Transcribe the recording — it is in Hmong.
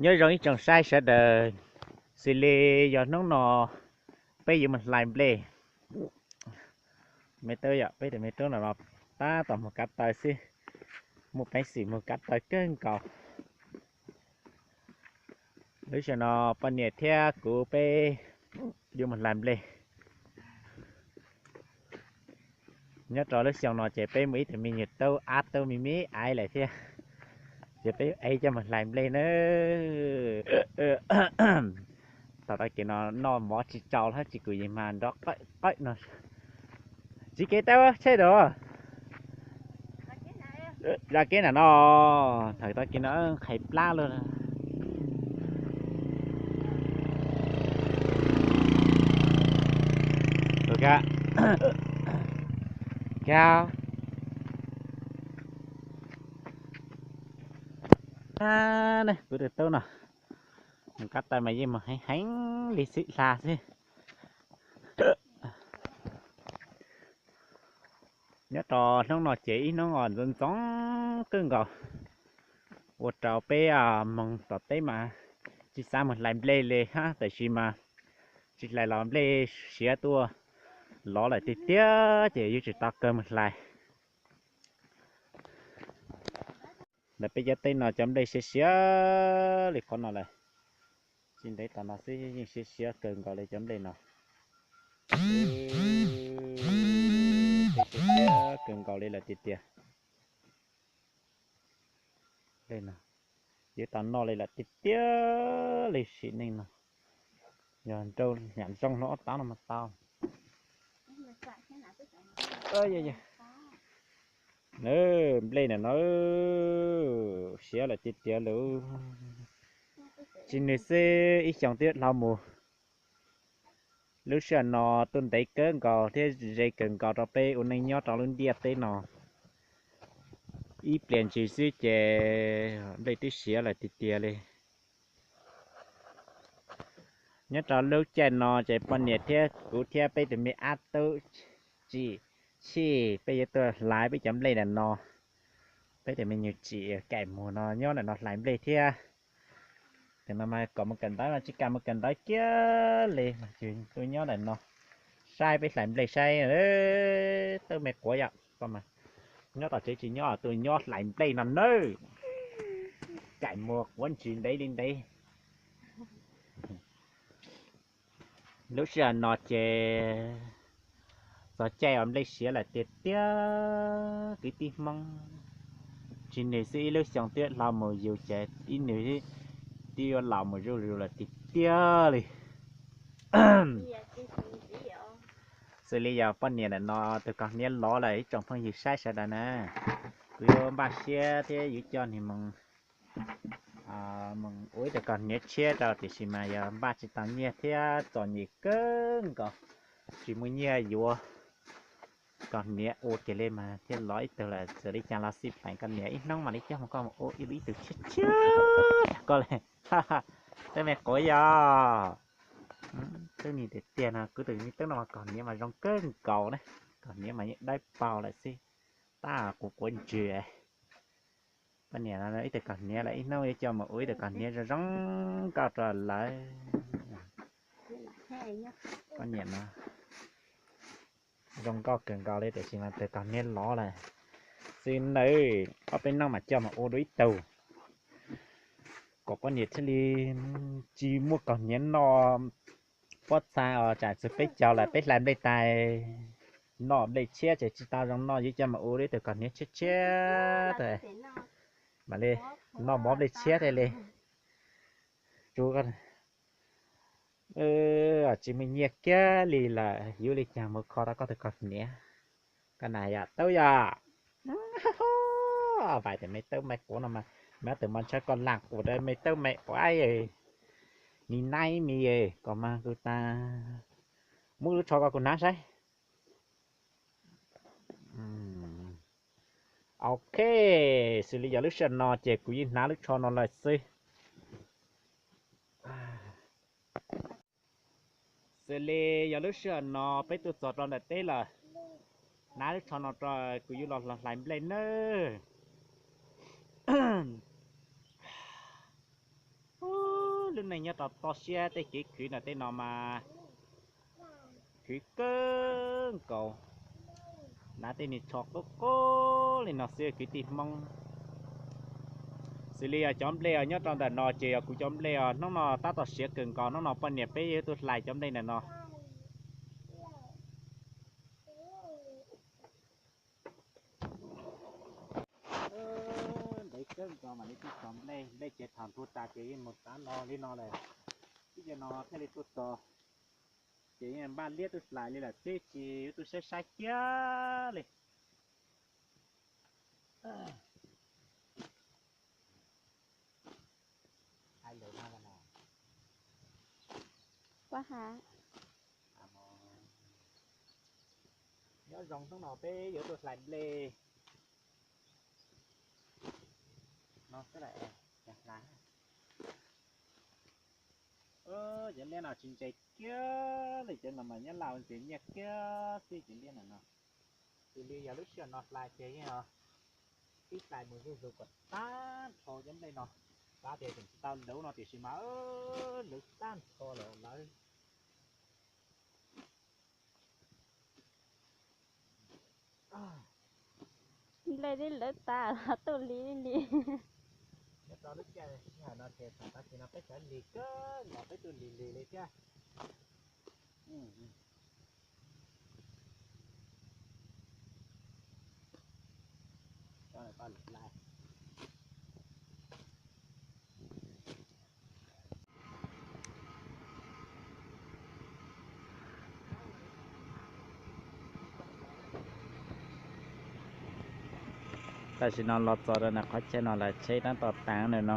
Nyob zoo ib tsoom saib sawv daws, xws li yog hnub no peb yuav mus hlais nplej. Me tub yom, peb tus me tub no los tab tom mus kav taws xwb, muaj peev xwm mus kav taws kawg nkaus. Lub sij hawm no poj niam thiab kuv peb yuav mus hlais nplej. Nyob rau lub xyoo no ces peb muaj ib tug me nyuam tub ab tub me me aiv lawm thiab, ces peb ev coj mus hlais nplej na. Thaum tag kis no noj mov tsis tsau hab tsis kus yeej mas nrov qawj qawj no. Tsis kev tau tsheb dua. Za kev na no, thaum tag kis no qhais plab lawm. Kuv tus tub no mus kav taws mas yeej mus heev heev li xwb hla xwb. Nyob rau hnub no ces ib hnub os ntxoov ntxoo kawg nkaus, ua rau peb moog tom teb mas tsis xav mus hlais nplej li hab, tab sis mas tsis hlais los nplej siav tuaj lov lawm tiag tiag ces yuav tsum tau kawg mus hlais. Ntawm peb cov teb no cov nplej siav siav li qhov no lawm, tsis ntev tom no xwb yeej siav siav kawg nkaus li cov nplej no. Siav siav kawg nkaus li lawm tiag tiag. Nplej no yuav tau noj li lawm tiag tiag li sim neej no. Yog nrau nyam zoo no ob tav no mas tau. Nplej na no siav lawm tiag tiag lawm. Tsis nws xwb ib xyoos twb hlau mus. Lub sij hawm no tuaj ntev kawg nkaus thiab ze kawg nkaus rau peb ua neej nyob rau lub ntiaj teb no. Ib pliag ntsis xwb ces nplej twb siav lawm tiag tiag li. Nyob rau lub caij no ces poj niam thiab kuv thiab peb tus me ab tub tsim chij peb yuav tuaj hlais peb cov nplej ntawm no. Peb tus me nyuam tsim kaim muag no nyob ntawm no hlais nplej thiab. Tam no mas kom mus kawm ntawv mas tsis kam mus kawm ntawv kiag li mas tsuas tuaj nyob ntawm no saib peb hlais nplej saib. Tub me quav yom, koj mas nyob tom tsev tsis nyob tuaj nyob hlais nplej no nawb. Kaim muag quav ntsis ntev li ntev. Lub sij hawm no ces txog caij uas nplej siav lawm tiag tiag kwv tij Hmoob. Tsis nws xwb ib lub xyoo twb hlau mus yus ces ib nws twb yuav laus mus zuj zus lawm tiag tiag li. Xws li yog poj niam ntawm no tus kaus hniav lov lawm ib tsoom phooj ywg saib sawv daws na, kuv yuav npaj siab thiab yuav coj nws mus ua ib tug kaus hniav tshiab rau tiam sis mas yog npaj tsis tau nyiaj thiab txom nyem kawg nkaus, tsis muaj nyiaj yuav kaus hniav ua kiag li mas thiaj lov ib tug lawm. Txawm li cas los xij plees koj niam ib hnub mam li coj mus koj mus ua ib tug tshiab tshiab koj li. Tub me quav yog, tub ni tiag tiag no, kuv tus me tub no mas kaus hniav mas zoo kawg nkaus na, kaus hniav mas yeej dawb paug lawm xwb, tab quav quav ntsws. Poj niam no ib tug kaus hniav lawm ib hnub yuav coj mus ua ib tug kaus hniav zoo zoo nkauj rau lawv. Poj niam no zoo nkauj kawg nkaus li tiam sis mas tus kaus hniav lov lawm. Xwb nawb, ob peb hnub mam coj mus ua dua ib tug kom poj niam thiaj li tsis muaj kaus hniav noj. Pob txha os tsam txug peb caug lawm peb hlais nplej tas noj nplej tshiab ces tsis tau zoo noj, yuav coj mus ua dua ib tug kaus hniav tshiab tshiab tas mam li noj mov nplej tshiab tas li. Tsis muaj nyiaj kiag li lawm yuav li cas mus kho tau koj tus kaus hniav. Koj na yom tub yom. Vais tus me tub me quav no mas, me tus mos ntsha koj laaj quas rau me tub me quav. Mi naib mi, koj mas kuv tas, muab lub tsho koj kuv hnav saib. Ok, xws li yog lub sij hawm no ces kuv yeej hnav lub tsho no lawm xwb. Xws li yog lub sij hawm no peb tuaj txog rau ntawm teb lawm, hnav lub tsho no rau kuv yuav los hlais nplej nawb. lub neej nyob rau toj siab tej kev khwv no tej no mas khwv kawg nkaus. Hnav tej niag tsho qub qub li no xwb kwv tij Hmoob. Xws li yog cov nplej os nyob rau ntawm no ces yog kuv cov nplej os, hnub no tab tom siav kawg nkaus, hnub no poj niam peb yuav tuaj hlais cov nplej ntawm no. Ntev kawg nkaus mam li tuaj txog nplej, nplej ces thaum ntuj tas ces yeej mus tav no li no lawm, ib yam no thiaj li tuaj txog. Ces yeej npaj liab tuaj hlais li lawm xwb, tsis yuav tuaj saib saib kiag li. Pab ha, nyob zoo, hnub no peb yuav tuaj hlais nplej no xwb lawm. Cov liab no tsis ntse kiag li, cov no mas nyob Lauj ntxias nyiaj kiag xwb cov liab ntawm no. Xws li yog lub sij hawm no hlais ces yeej pib hlais mus zuj zus kom tag nrho cov nplej no. Xav tias tseem tsis tau lawv no tiam sis mas lawv tag nrho lawm lawv. Nplej twb lawv tas los tuaj lig li. Nyob rau lub caij sij hawm no ces thaum tag kis no peb sawv lig kawg nkaus, peb tuaj lig lig li thiab. Tam sim no los txog rau ntawm qhov chaw no lawm, tsheb tab tom tav ntawm no.